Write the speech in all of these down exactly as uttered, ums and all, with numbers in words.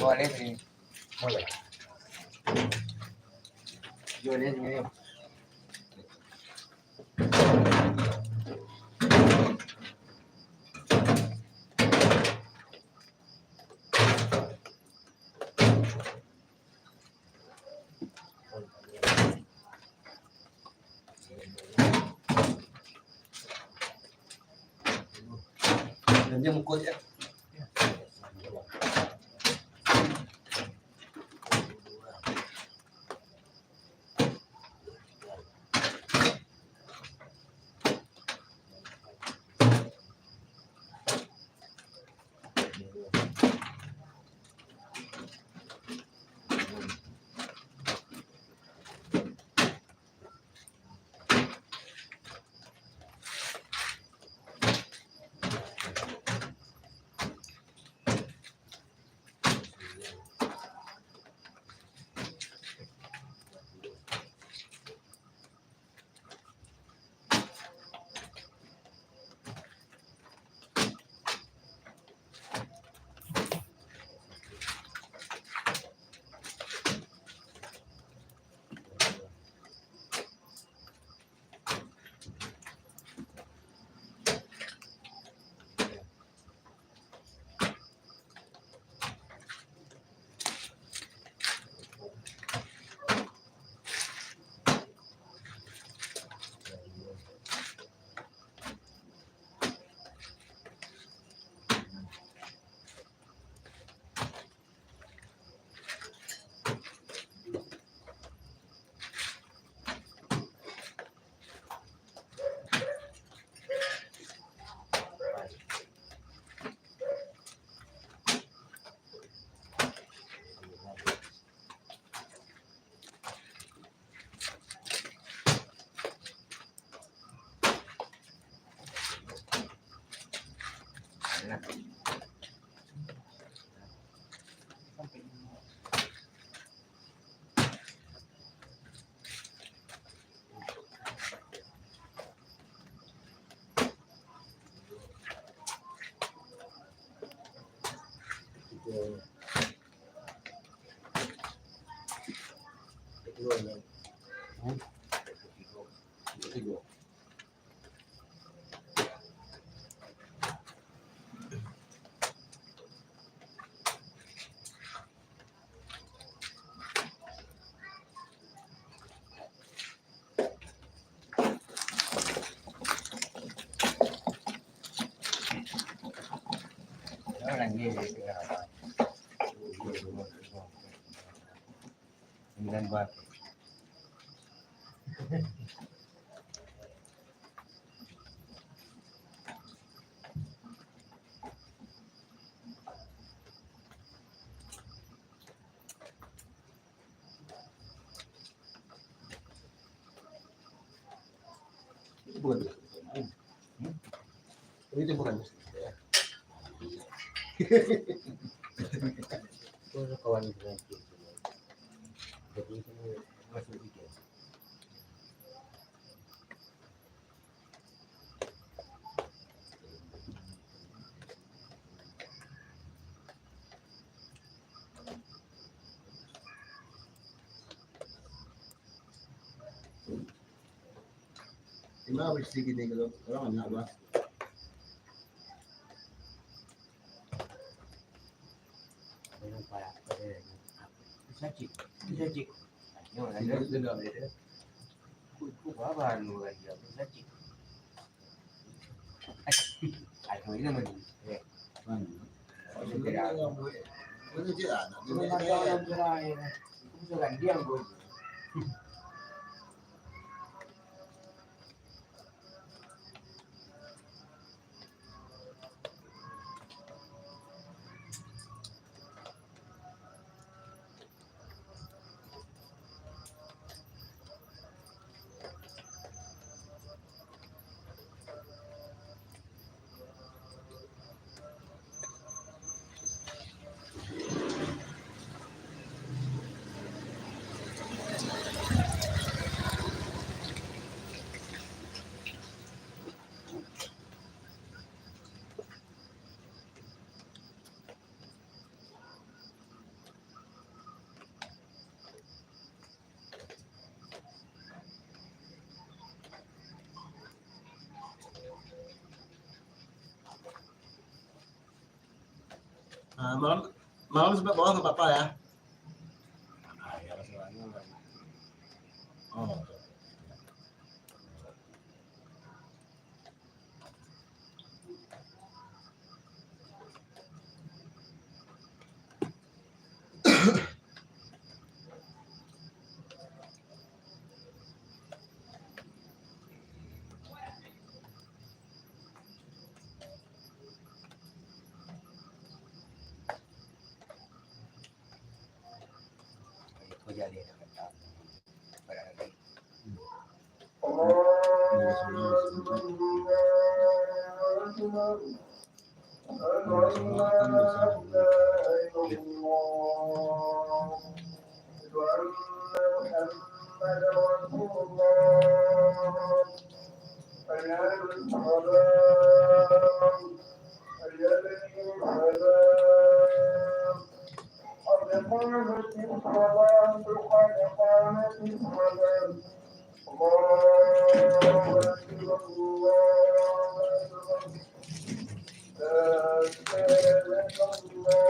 Boleh sini. Boleh. Boleh sini. Dan dia mukul je. Itu bukan dosa. Hmm? Itu bukan dosa. Itu kawan penyakit. Jadi itu masuk juga. Ima bisi kini kalau orang banyak bah. Sakit, sakit. Ayo, lanjut. Ku, ku, apa anu lagi? Sakit. Ayo, ini lagi. Eh. Mana? Ini tidak. Ini tidak. Ini tidak. Ini tidak. Ah, malam, malam sampai bawah nggak apa-apa ya? Ah, ya, masalahnya, oh. قد قامت الصلاة، قد قامت الصلاة. الله أكبر، الله أكبر. لا إله إلا الله.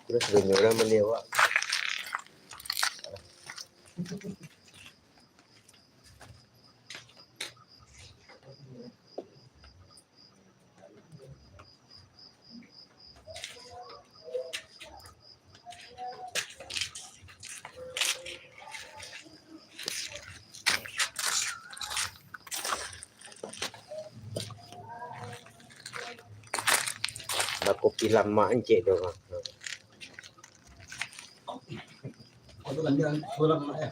Terus banyak orang melihat awak. Bakopi lamak encik tu. Aduh, kan dia sulam, eh.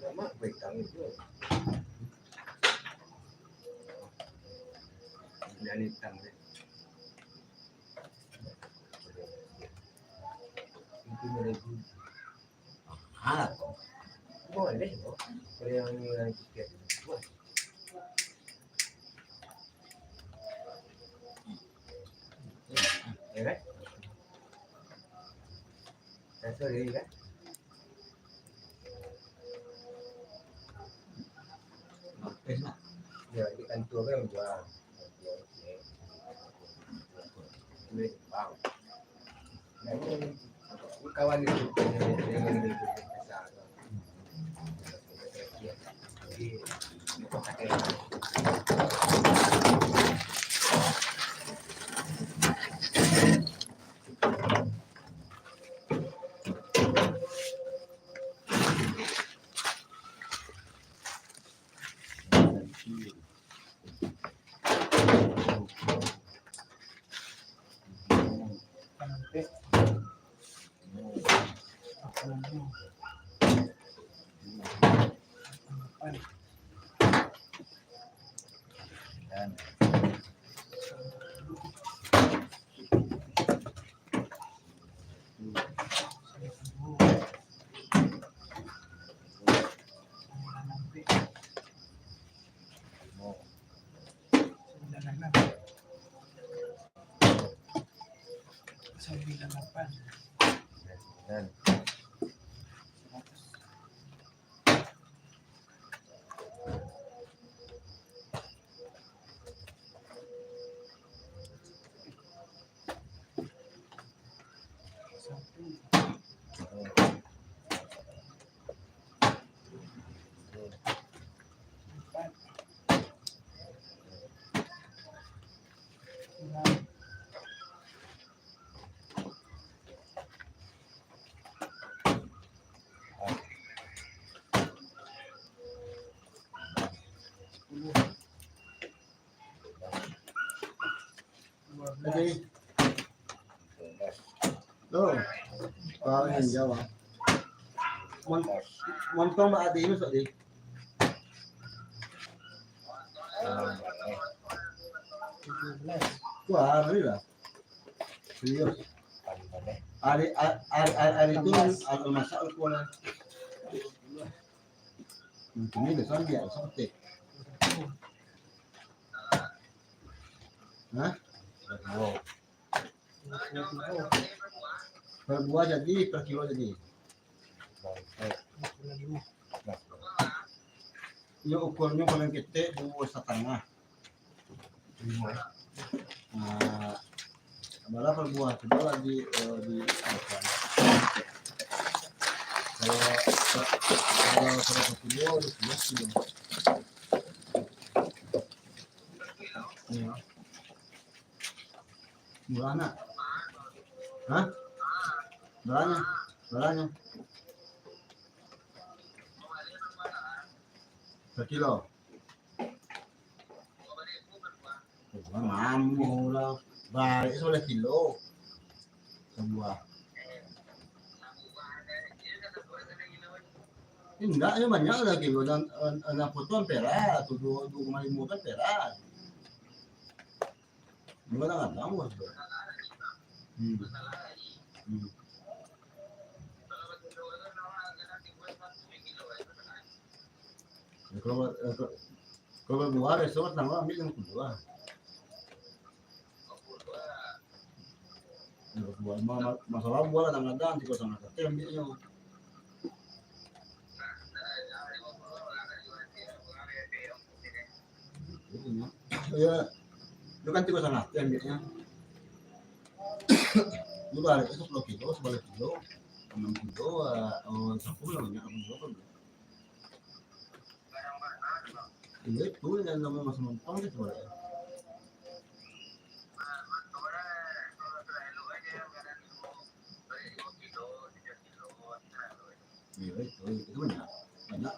Lemak kuah itam tu. Jangan itam, eh. Itu boleh tu. Mahal kok. Boleh kok. Kalau yang, yang tiket tu. Wah. Ya kan? Rasa dia kan? Ya, di kantor kan jual. Kawan itu. Oke. Tuh, paling jauh. Mon-, montong ba adi masuk di. Wah, ngeri lah. Serius. Ari, ari, ari, ari tu, ari masak tu lah. Mungkin ini sambil seperti. Hah? Per buah jadi, per kilo jadi. Iyo, ukurnyo paling ketek duo satangah. Nah, bara per buah? Cubo lah di, eh, di, kalau, kalau saratus kilo, duo puluah kilo. Iyo. Murah nak? Hah? Baranyo? Baranyo? Sakilo? Mamo lah. Barek sabaleh kilo. Sabuah. Indak, yo banyak lah kilo. Dan, eh, eh, apo tu ampera, tu duo, duo koma limo tu ampera. Duo kadang-kadang, Bos. Hmm. Hmm. Ya, kalau, eh, kalau, kalau buah, biaso, pertama ambil yang kedua. Buah, ma-, ma-, masalah buah kadang-kadang tigo satangah kati ambilnyo. Iyo. Itu kan tigo satangah kati ambilnyo. Itu barek itu sapuluah kilo, sabaleh kilo, anam kilo, eh, oh, sapuluah banyak, anam kilo kan. Iyo, itu yang namonyo masih numpang tu, cubo lah. Iyo, itu, itu banyak. Banyak.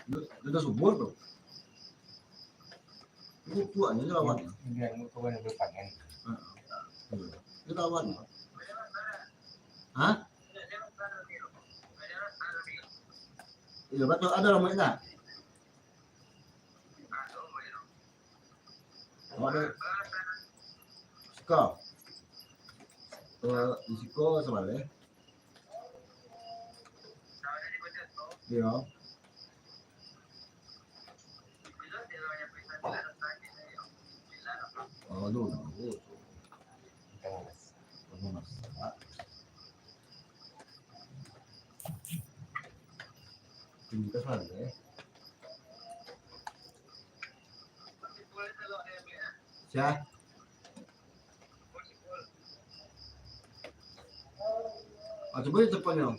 Itu, itu dah subur tu. Itu tuak ni, itu lawan. Ini yang kawan yang berpanen. Ha. Iyo. Itu lawan. Hah? Iyo, batua ado lamun indak? Awak ado siko. Eh, di siko sabaleh. Iyo. Oh, dulu. Dulu masak. Pintas lah, eh. Sia? Ah, cubo di depan yo.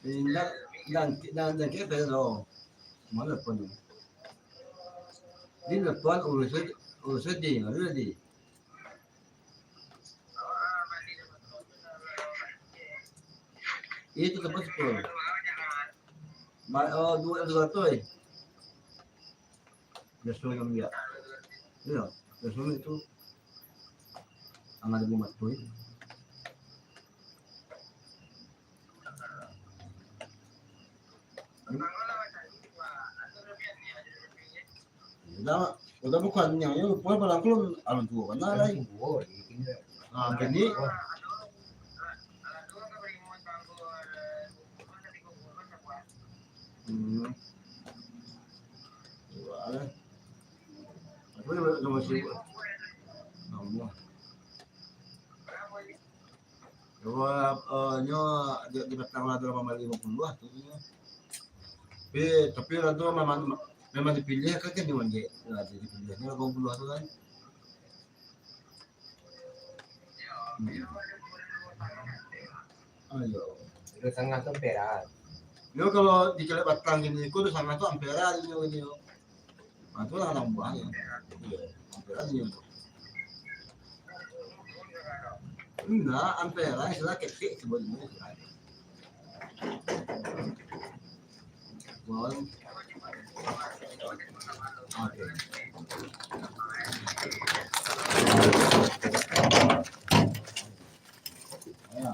Eh, ndak, ndak, ndak, ndak kira lo. Mana pun. Di depan urus, urus di, urus di. Itu tempat sepuluh. Ma-, oh, dua ratus, eh. Biaso kan dia. Iyo, biaso itu. Angah di rumah tu. Udah, udah bukan yang, yang lupa barang tu, alun tuo bana lai. Ah, jadi. Hmm. Dua lah. Boleh, boleh, boleh, boleh. Allah. Yo, eh, nyo di, di batang lah dalam amal lima puluh lah tu nyo. Tapi, tapi lah tu memang, memang dipilih kan, kan nyo manjek. Lah, dipilih nyo lima puluh tu kan. Hmm. Ayo. Itu sangah tu ampera. Yo, kalau dicaliak batang gini, iko tu sangah tu ampera nyo gini. Ah, tu lah anak buah nyo. Iyo, ampera nyo. Indak, ampera istilah ketek sebenarnyo. Bon. Oke. Ayo.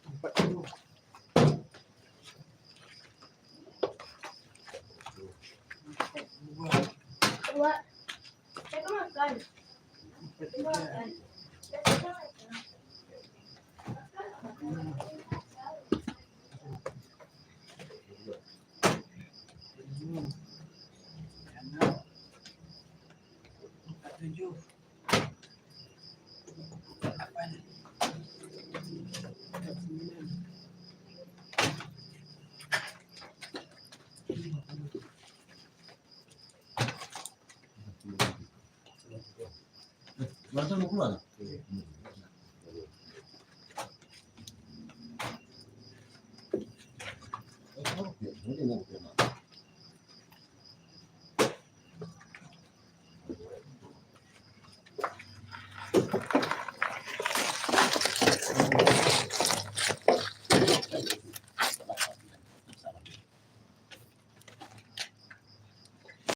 Empat puluh. Dua. Saya kan makan. Empat tiga. Makan. Saya kan makan. Enam. Empat tujuh.